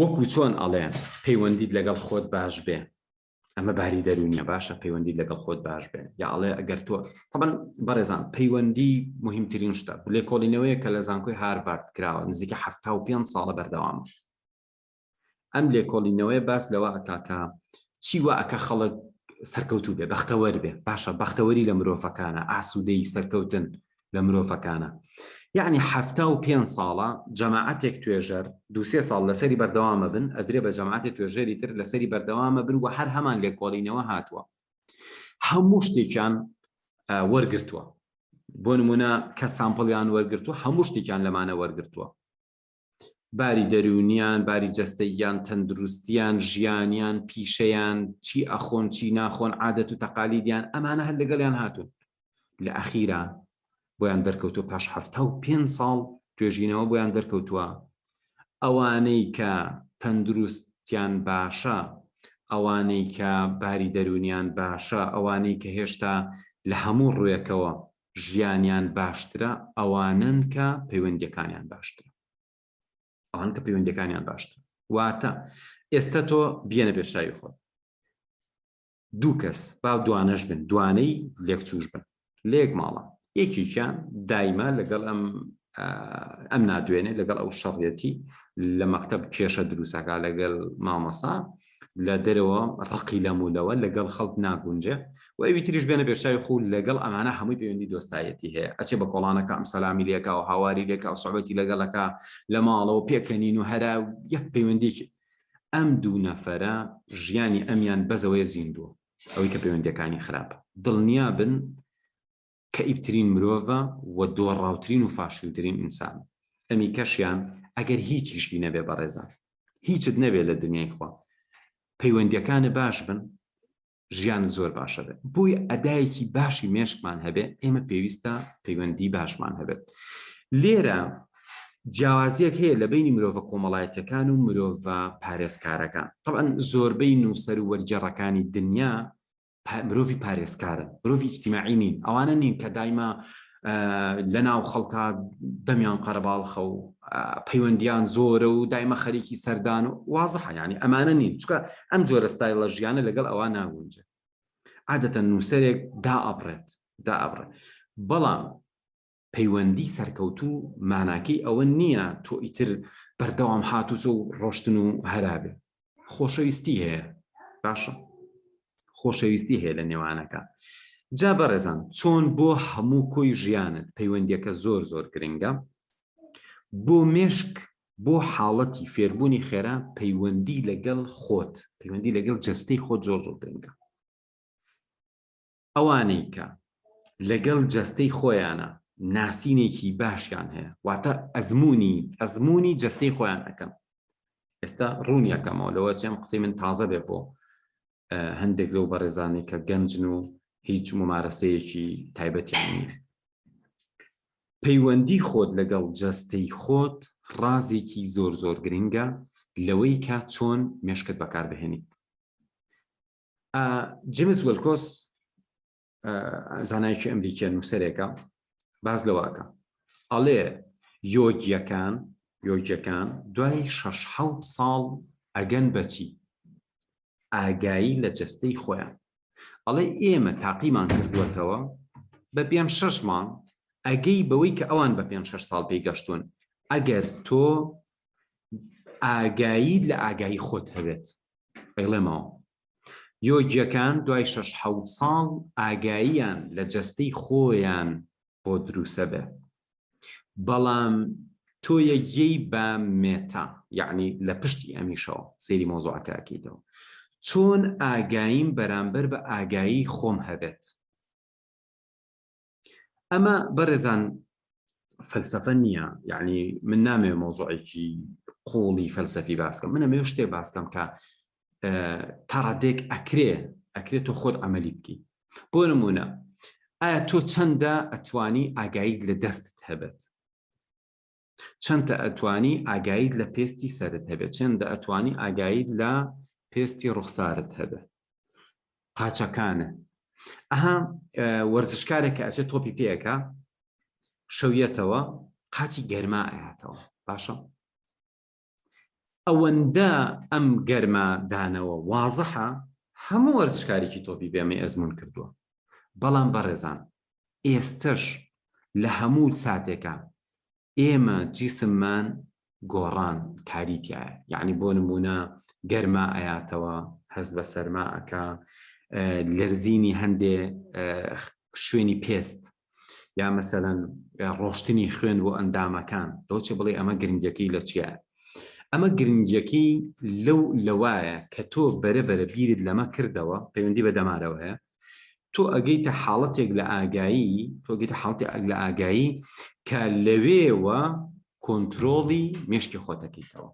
وەکو چۆن ئەڵێن پەیوەندیت لەگەڵ خۆت باش بێ ئەمە باری دەروونیە باشە پەیوەندی لەگەڵ خۆت باش بێ یا ئەڵێ ئەگەر تۆ طبعا بەڕێزان پەیوەندی مهمترین شتە لێکۆڵینەوەیە کە لە زانکۆی هارڤارد کراوە نزیکە 75 ساڵە بەردەوامە ئەم لێکۆڵینەوەیە باس لەوە ئەکا کە چی وا ئەکا خەڵک سەرکەوتوو بێ بەختەوەر بێ باشە بەختەوەری لە مرۆڤەکانە ئاسوودەی سەرکەوتن لە مرۆڤەکانە یعنی 75 ساڵە جەماعەتێک توێژەر دوسێ ساڵ لەسەری بەردەوامە بن ئەدرێ بە جەماعەتی توێژەری تر لەسەری بەردەوامە بن و هەر هەمان لێکۆڵینەوە هاتووە هەموو شتێکیان وەرگرتووە بۆ نمونە کە sample یان وەرگرتووە هەموو شتێکیان لەمانە وەرگرتووە باری دەروونیان، باری جەستەییان، تەندروستیان، ژیانیان، پیشەیان، چی ئەخۆن چی ناخۆن، عادەت و تەقالیدیان، ئەمانە هەر لەگەڵیان هاتوون. لە ئەخیرا بۆیان دەرکەوتووە پاش 75 ساڵ توێژینەوە بۆیان دەرکەوتووە ئەوانەی کە تەندروستیان باشە، ئەوانەی کە باری دەروونیان باشە، ئەوانەی کە هێشتا لە هەموو ڕووێکەوە ژیانیان باشترە ئەوانەن کە پەیوەندیەکانیان باشترە ئەوان کە پەیوەندەکانیان باشترە واتە ئێستا تۆ بیەنە پێشاوی خۆت دوو کەس با دوانەش بن دوانەی لێکچوش بن لێک ماڵە یەکێکیان دایمە لەگەڵ ئەم ئەم نادوێنێ لەگەڵ ئەو شەڕەتی لە مەکتب کێشە دروستەکە لەگەڵ مامۆسا لە دەرەوە ڕقی لەم و لەوە لەگەڵ خەڵک ناگونجێ و ئەوی تریش بێنە پێشچاوی خو لەگەڵ ئەمانە هەمووی پەیوەندی دۆستایەتی هەیە ئەچێ بە کۆڵانەکە ئەم سەلامی لێکا و هاواری لێکا و سوعبەتی لەگەڵەکە لە ماڵەوە پێکەنین و هەرا یەک پەیوەندیکی ئەم دوو نەفەرە ژیانی ئەمیان بەزەوەیە زیندووە ئەوەی کە پەیوەندیەکانی خراپە دڵنیا بن کەئیبترین مرۆڤە و دۆڕاوترین و فاشلترین ئینسانە ئەمی کەشیان ئەگەر هیچیشی نەبێ بەڕێزان هیچت نەبێ لە دنیای خوا پەیوەندیەکانە باش بن ژیانت زۆر باشە بێت بۆیە ئەدایەکی باشی مێشکمان هەبێ ئێمە پێویستە پەیوەندی باشمان هەبێت لێرە جیاوازیەک هەیە لە بینی مرۆڤە کۆمەڵایەتەکان و مرۆڤە پارێزکارەکان طبعا زۆربەی نووسەر و وەرگێڕەکانی دنیا مرۆڤی پارێزکارن مرۆڤی ئیجتیماعی نین ئەوانە نین کە دایما لە ناو خەڵکا دەمیان قەرەباڵخە و پەیوەندیان زۆرە و دایمە خەریکی سەردان و وازحە ینی ئەمانە نین چکە ئەم جۆرە ستایلە ژیانە لەگەڵ ئەوە ناگونجێ عادەتە نووسەرێک دائەبڕێت دائەبڕێت بەڵام پەیوەندی سەرکەوتوو ماناکەی ئەوە نییە تۆ ئیتر بەردەوام هاتوچۆ و ڕۆشتن و هەرابێ خۆشەویستی هەیە باشە خۆشەویستی هەیە لە نێوانەکە جا بەڕێزان چۆن بۆ هەموو کۆی ژیانت پەیوەندیەکە زۆر زۆر گرنگە بۆ مێشک بۆ حاڵەتی فێربوونی خێرا پەیوەندی لەگەڵ خۆت پەیوەندی لەگەڵ جەستەی خۆت زۆر زۆر گرنگە ئەوانەی کە لەگەڵ جەستەی خۆیانە ناسینێکی باشیان هەیە واتە ئەزمموی ئەزمموی جەستەی خۆیان ئەەکەن ئێستا ڕوونیەکەمەوە لەوە چێم قسەی من تازە بێ بۆ هەندێک لەو بەڕێزانەی کە گەنجن و هیچ ممارەسەیەکی تایبەتیان نییە پەیوەندی خۆت لەگەڵ جەستەی خۆت ڕازێکی زۆر زۆر گرنگە لەوەی کە چۆن مێشکت بەکاربهێنیت جیمس ویلکۆس زانایەکی ئەمریکیە نووسەرێکە باز لەوەکە ئەڵێ یۆگیەکان یۆگیەکان دوای شەش حەوت ساڵ ئەگەن بەچی ئاگایی لە جەستەی خۆیان ئەڵێ ئێمە تاقیمان کردووەتەوە بە پێ شەش مانگ ئەگەی بەوەی کە ئەوان بە پێ شەش ساڵ پێی گەشتون ئەگەر تۆ ئاگایی لە ئاگایی خۆت هەبێت ئەیڵێمەوە یۆگیەکان دوای شەش حەوت ساڵ ئاگاییان لە جەستەی خۆیان بۆ دروسە بێ بەڵام تۆ یەگەی بە مێتا یعنی لە پشتی ئەمیشەوە سەیری مۆزوعەکە ئەکەیتەوە چۆن ئاگاییم بەرامبەر بە ئاگایی خۆم هەبێت ئەمە بەڕێزان فەلسەفە نییە یعنی من نامەوێ مۆزوعێکی قوڵی فەلسەفی باسکەم من ئەمەوێ شتێک باسکەم کە تا ڕادێک ئەکرێ ئەکرێت تۆ خۆت عملی بکەی بۆ نمونە ئایا تۆ چەندە ئەتوانی ئاگاییت لە دەستت هەبێت چەندە ئەتوانی ئاگاییت لە پێستی سەرت هەبێت چەندە ئەتوانی ئاگاییت لە پێستی ڕوخسارت هەبێت قاچەکانە ئەها وەرزشکارێک کە ئەچێت تۆپی پێەکە شەویەتەوە قاچی گەرما ئەیاتەوە باشە. ئەوەندە ئەم گەرما دانەوە وازحە هەموو وەرزشکارێکی تۆپی پێ ئەمەی ئەزموون کردووە بەڵام بەڕێزان ئێستەش لە هەموو ساتێکا ئێمە جیسممان گۆڕان کاری تایە یعنی بۆ نمونە گەرما ئەیاتەوە هەست بە سەرما ئەکا لەرزینی هەندێ شوێنی پێست یا مەسەلەن ڕۆشتنی خوێن بۆ ئەندامەکان لەوچ بڵێ ئەمە گرنگەکەی لە چییە؟ ئەمە گرنگیەکەی لەو لەوایە کە تۆ بەرە بەرە بیرت لەمە کردەوە پەیوەندی بە دەمارەوە هەیە تۆ ئەگەیتە حاڵەتێک لە ئاگایی تۆ گەیتە حاڵەتی ئەگ لە ئاگایی کە لەوێوە کۆنترۆڵی مێشکی خۆتەکەیتەوە.